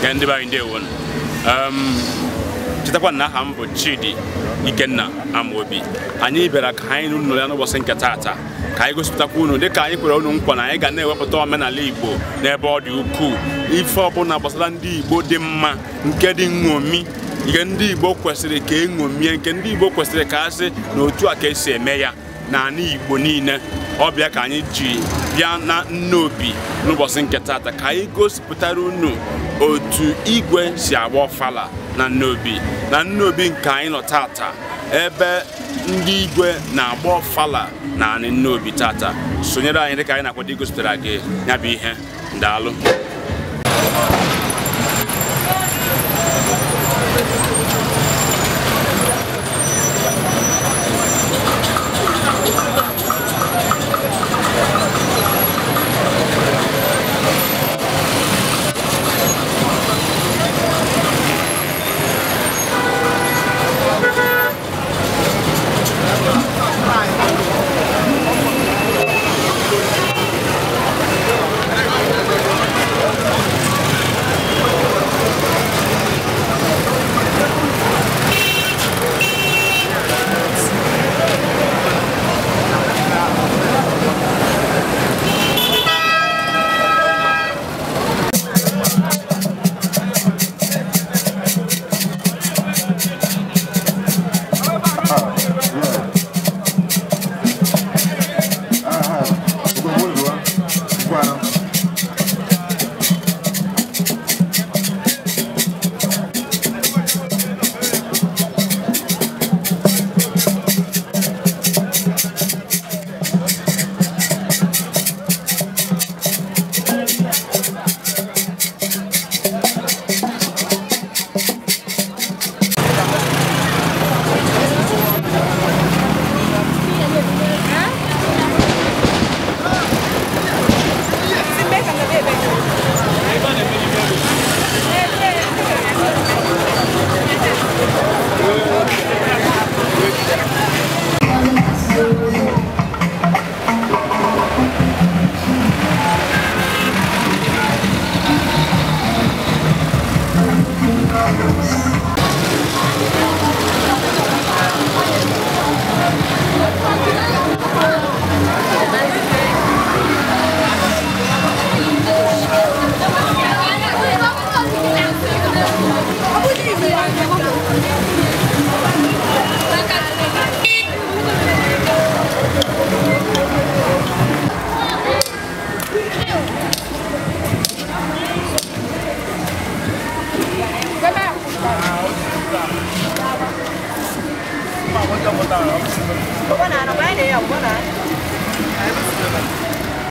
Ndị be anyị, ndewo. Chetakwa na aha m bụ Chidi Ikenna Amobi. Anyị bịara ka anyị nụ ya n'ụbọchị nke taata, ka anyị gosipụtakwa unu dịka anyị kwere unu nkwa na anyị ga na-ewepụta omenala Igbo n'ebe ọ dị ukwuu. Ife ọbụla gbasara ndị Igbo dị mma, nke dị nṅomi, nke ndị Igbo kwesịrị ka eṅomie, nke ndị Igbo kwesịrị ka a sị na otu a ka esi eme ya n'ala Igbo niile. Ọ bịa ka anyị ji bịa na Nnobi n'ụbọchị nke taata ka anyị gosipụtara unu otu igwe si agba ọfala na Nnobi. Na Nnobi nke anyị nọ tata, ebe ndị igwe na-agba ọfala na anị Nnobi tata. Sonyere anyị dịka anyị na-akwado igosipụtara gị ya bụ ihe. Ndaalụ.